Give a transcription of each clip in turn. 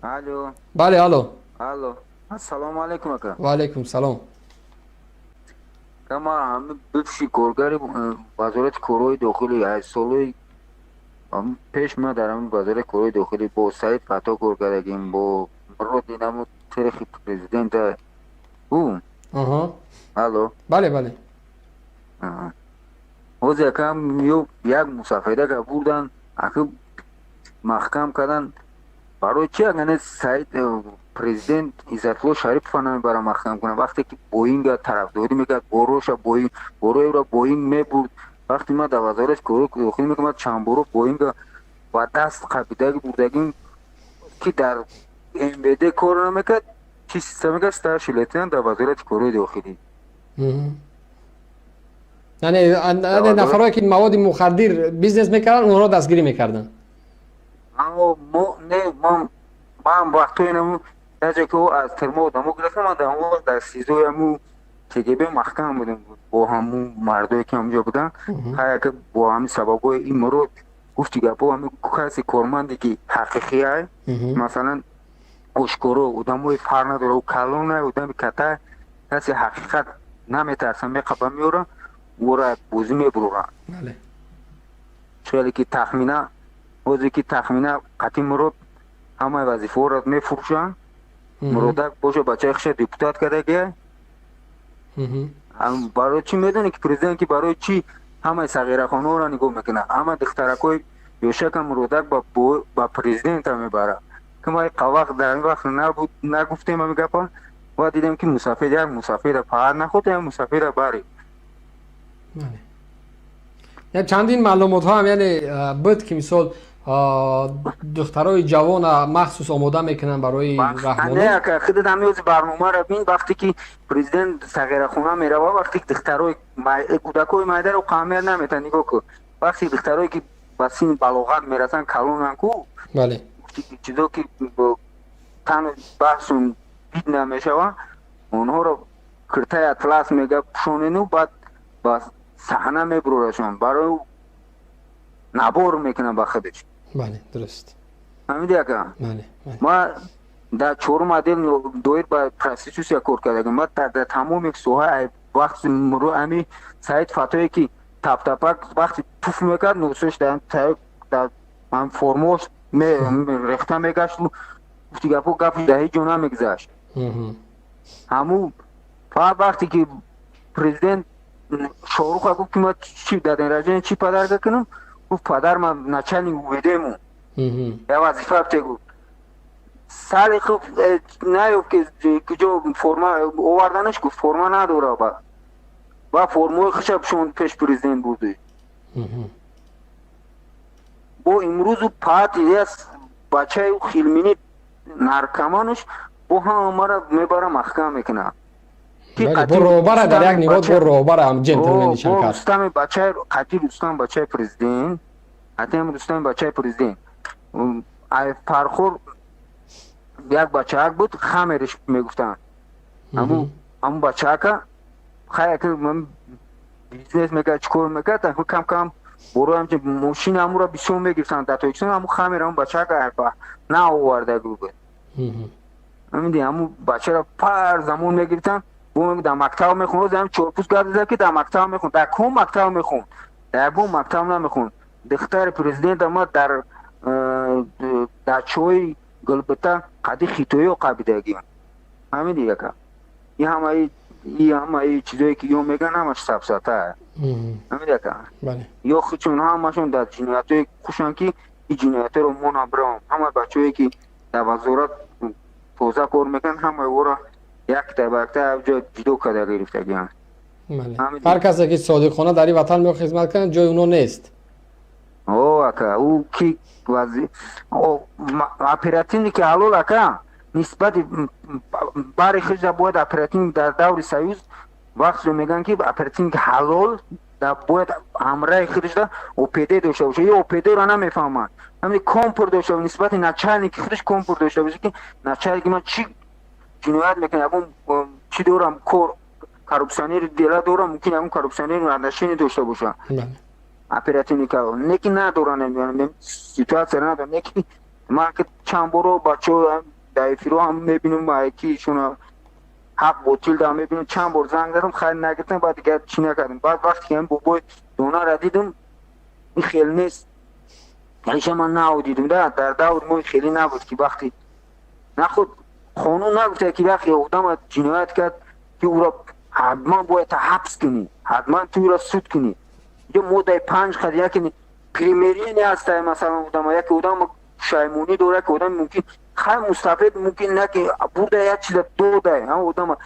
Алло. Бале, алло. Алло, ассалому алайкум, ака. Ва алайкум салом. Ма ҳами бывший коргари вазорати корҳои дохилӣ, аз солҳои пеш ма дар ҳамин вазорати корҳои дохилӣ бо Саид Фато кор кардагим, бо Мурод, инаму терехи президента ӯ. Алло. Бале. Ҳозир, акам, ё як мусафедака бурдан, аки, маҳкам кардан. Барои чи агане Саид президент Иззатулло Шарипова намебара маҳкам кунад, вақте ки Боинга тарафдорӣ мекард, бороша Боинг, бороеро Боинг мебурд? Вақте ман дар вазорати корҳои дохилӣ мекунам, чанд боро Боинга ба даст қабидаги бурдагим, ки дар МВД кор намекард, чи система мекард, старший лейтенант дар вазорати корҳои дохилӣ. Яъне нафарое ки маводи мухаддир бизнес мекарданд, онҳоро дастгирӣ мекарданд? Мо не, ман вақтҳои наму даҷа ки аз тюрьма одамо гирифтам, ман дар он вақт дар СИЗОи ҳаму КГБ маҳкам будем бо ҳамун мардое ки ҳамҷо буданд. Ҳаяка бо ҳамин сабабҳои ин Мурод гуфти гапо, ҳамин касе корманде ки ҳақиқиай, масалан, ошкоро одамои фарқ надора, ӯ калона, одами ката, касе ҳақиқат наметарса, меқаба меёра, ӯра бозӣ мебуроранд. Хеле ки тахмина, ҳозир ки тахмина қатъи Мурод ҳамаи вазифаҳоро мефурӯшанд. Муродак боша, бачаи хиша депутат кардагия. Барои чӣ медонӣ, ки президент ки барои чӣ ҳамаи сағирахонаҳоро нигоҳ мекунад, ҳама духтаракҳои ёшака Муродак ба президента мебарад, ки ма вақт дар ин вақт набуд, нагуфтем ҳами гапа. Ва дидем, ки мусафед, як мусафеда фақат наход, як мусафеда бари. Чандин маълумотҳо ҳам, яъне, буд, ки мисол духтарои ҷавона махсус омода мекунанд барои раҳмонов. Худат ҳамёзи барномаро бин, вақте ки президент сағирахона мерава, вақте ки духтарои кӯдакҳои майдаро қаҳамият наметаҳанд, нигоҳ кун, вақте духтарое ки ба синни балоғат мерасанд, калонанд ку, чизо ки тану баҳсун дид намешава, онҳоро киртаи атлас мега пӯшонену баъд ба саҳна мебурорашон, барои набор мекунанд ба худаш. Бале, дуруст. Фаҳмиди, ака? Ма дар чорум отдел доир ба проституция кор кардагам. Ма дар тамоми соҳа вақти ами Саид Фатое ки таптапак вақти туф мекард, нусош дар формош рехта мегашт, гуфти гапо, гапи дар ҳеҷ ҷо намегузашт. Ҳаму фақат вақте ки президент Шоруха гуфт, ки ма чи дар день рождения чӣ подарка кунам, гуфт: «Падар ман начальник УВД-му я вазифа бте», гуфт. Сари хуб наёфт, ки куҷо форма оварданаш, гуфт: «Форма надора». Ба формаи хуша шон пеш президент бурди. Бо имрӯзу паат бачаи хилмини наркоманаш бо ҳамара мебара, маҳкам мекунад. Бо роҳбара дар як ниҳод, бо роҳбара ҷентлмен нишон кард. Рустами бачаи қатъи, Рустам бачаи президент, қатъиам Рустами бачаи президент. Фархор як бачаак буд, хамериш мегуфтанд. Ҳаму бачаака хаяк бизнес мекард, чӣ кор мекард, кам кам борои ҳамчи мошини ҳамуро бисёр мегирифтанд дар Тоҷикистон. Ҳаму хамер, ҳаму бачаака наоварда буд. Ҳамиди ҳаму бачаро пар замон мегирифтанд, дар мактаб мехонд. Ҳам чорпӯст гап зада, ки дар мактаб мехонд. Дар ком мактаб мехонд? Дар ягон мактаб намехонд. Духтари президент ама дар дачаҳои Гулбита қади хитоиё қабидагӣ. Ҳамиди, яка, и ҳамаи чизое ки ё меган, ҳамаш сафсата. Ҳамиди, яка, ё худшон ҳамашон дар ҷиноятҳое хушанд, ки ин ҷиноятҳоро мо набирам. Ҳамаи бачаҳое ки дар вазорат тоза кор мекунанд, ҳамаи ора якта ба якта ҷо ҷудо карда гирифтагианд. Ҳар касе ки содиқона дар ин ватан мео хизмат кунад, ҷои уно нест. О, ака, ӯ ки оперативники ҳалол, ака, нисбати бари хижа бояд оперативник дар даври Союз вақтро мегӯянд, ки оперативники ҳалол бояд ҳамраи худашда ОПД дошта бошад. Ё ОПД-ро намефаҳманд. Ҳамин компр дошта, нисбати начальники худаш компр дошта бошад, ки начальники ман чӣ ҷиноят мекунад, ягон чӣ дорам, кор коррупционер дела дорам, мумкин ягон коррупционер отношение дошта бошад оперативника. Не ки надоранд, ситуация надоранд, не ки. Ман ки чанд боро бачаҳо дар эфиро ҳам мебинам, ки ишона ҳақ ботил да мебинам, чанд бор занг задам, хайр нагирифтам, баъд дигар чӣ накардам. Баъд вақте ки бобои донара дидам, ин хел нест, иша ман нав дидам да. Дар даври мо хеле набуд, ки вақте нахуд қонун нагуфта, ки вақте одама ҷиноят кард, ки ӯро ҳатман бояд ҳабс кунӣ, ҳатман ту ӯро суд кунӣ. Ё моддаи 5 қад яке примирение ҳаста. Масалан, одама яке одам пушаймонӣ дора, яке одам мумкин хай мустафед, мумкин наки бурда як чиза дода, ҳам одама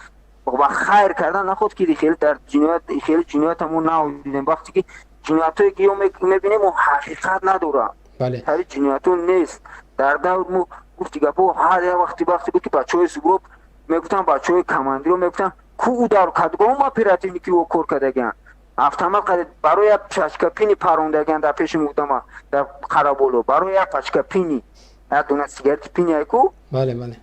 ба хайр кардан наход, ки хеле дар ҷиноят, хеле ҷиноят мо нав дидем. Вақте ки ҷиноятҳое ки ё мебинем, ҳақиқат надорад, ҳари ҷиноятҳо нест. Дар давр мо гуфти гапо, ҳар як вақти буд, ки бачаҳои Сугроб мегуфтанд, бачаҳои командиро мегуфтанд, ку ӯ дар кадгоҳум оперативники ӯ кор кардагианд, автомат барои як пачка пини парондагианд дар пеши мудама дар Қараболо, барои як пачка пини, як дона сигарети пини айку. Бале, бале.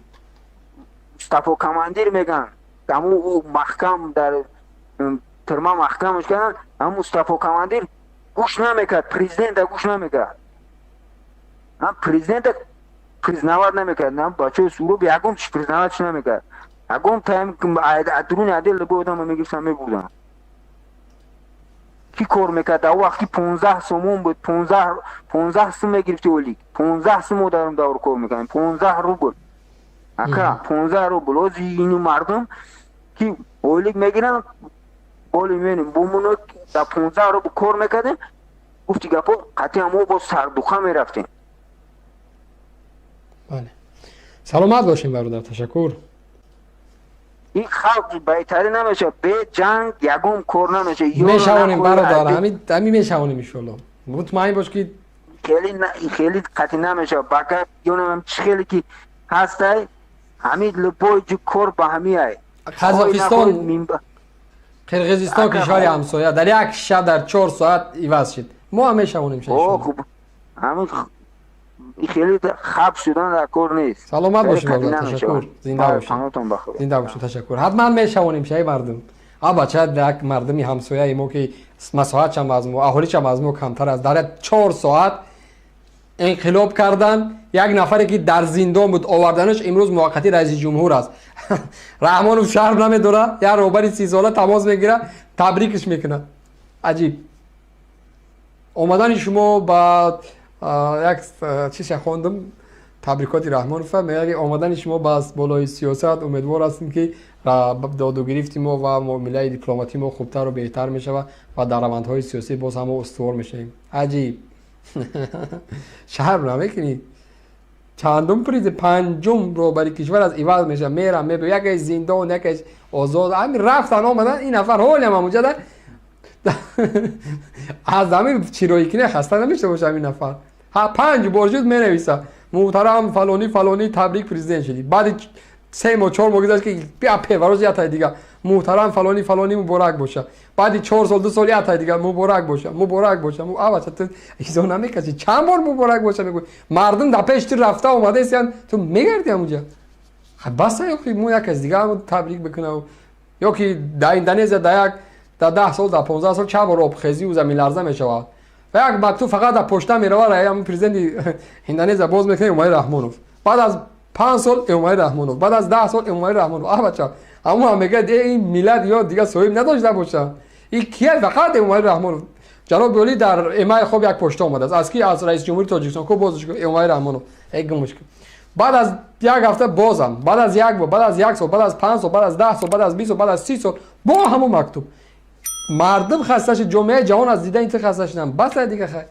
Мустафо командир меган, ҳаму ӯ маҳкам дар тюрьма маҳкамаш кардан. Ҳам Мустафо командир гӯш намекард, президента гӯш намекард, ҳам президента признавать намекард, ҳам бачаҳои Суроб ягон чиз признавать намекард. Ягон тайм дуруни отдел бо одама мегирифтан, мебурдан. Кӣ кор мекард? Дар вақти 15 сомон буд, 15 сум мегирифти ойлик, 15 сум мо дар он давр кор мекардем, 15 рубл, ака, 15 рубл. Ҳози ину мардум ки ойлик мегиранд, боли менем бумуно дар 15 рубл кор мекардем. Гуфти гапо, қатъиан мо бо сардуха мерафтем. Бале, саломат бошем, бародар, ташаккур. Ин халқ беҳтарӣ намешавад, бе ҷанг ягон кор намешавад. Мешавонем, бародар, ҳами мешавонем, иншоалло, мутмаин бош, ки Хеле қатъӣ намешавад. Бака ёнам чӣ хеле ки ҳастай, ҳамин любой ҷу кор ба ҳамиай. Қазоқистон, Қирғизистон, кишвари ҳамсоя, дар як шаб, дар 4 соат иваз шид. Мо ҳам мешавонем. Ҳамин хеле хаб шудан дар кор нест. Саломат бошед, ташаккур, зинда бошед, зинда бошед, ташаккур. Ҳатман мешавонем, шаи мардум. А бача, як мардуми ҳамсояи мо, ки масоҳатшам аз мо, аҳолишам аз мо камтар аст, дар 4 соат инқилоб кардан, як нафаре ки дар зиндон буд оварданаш, имрӯз муваққатӣ раиси ҷумҳур аст. Раҳмонов шарм намедорад, як роҳбари 30сола тамос мегирад, табрикаш мекунад. Аҷиб. Омадани шумо ба як чизе хондум, табрикоти Раҳмонова, мегӯяд, ки омадани шумо ба болои сиёсат, умедвор ҳастем, ки додугирифти мо ва муомилаи дипломатии мо хубтару беҳтар мешавад ва дар равандҳои сиёсӣ боз ҳамо устувор мешавем. Аҷиб, шарм намекунӣ? Чандум президент, панҷум роҳбари кишвар аз иваз мешавад, мерам, меб якеш зиндон, якеш озод, ҳамин рафтан омадан. Ин нафар ҳолиам ҳамунҷа аз ҳамин чироикине хаста намешта боша. Ҳамин нафар панҷ бор шуд, менависа: «Муҳтарам фалонӣ фалонӣ, табрик, президент шудӣ». Баъди 3 моҳ, 4 моҳ гузашт, ки бия певароз ятай дига: «Муҳтарам фалонӣ фалонӣ, муборак боша». Баъди 4 сол, 2 сол ятай дига: «Муборак боша, муборак боша». Авача, ту изо намекашӣ? Чанд бор муборак боша мегӯй? Мардум дар пеши ту рафта омадаистиян, ту мегардӣ ҳамунҷа. Баса, ё мо як кас дига табрик бикунам, ё ки дар Индонезия дар як дар 10 сол, дар 15 сол чанд бор обхезию заминларза мешавад ва як мактуб фақат дар почта меравад, ҳамн президенти Индонезия боз мекунад: Эмомалӣ Раҳмонов. Баъд аз 5 сол Эмомалӣ Раҳмонов, баъд аз 10 сол Эмомалӣ Раҳмонов. А бача, ҳамун ҳам мегӯяд: «Э, ин миллат ё дига соҳиб надошта боша, ин кия фақат Эмомалӣ Раҳмонов?» «Ҷаноби олӣ, дар эмаи хоб як почта омадааст». Аз ки? Аз раиси ҷумҳури Тоҷикистон. Ку, бозш: Эмомалӣ Раҳмонов. Э, гумш. Баъд аз як ҳафта бозам, баъд аз як бор, баъд аз як сол, баъд аз 5 сол, баъд аз 10 сол, баъд аз 20 сол, баъд аз 30 сол бо ҳамон мактуб. Мардум хаста шуд, ҷомеаи ҷаҳон аз дидани ту хаста шудам. Баса дига, хай.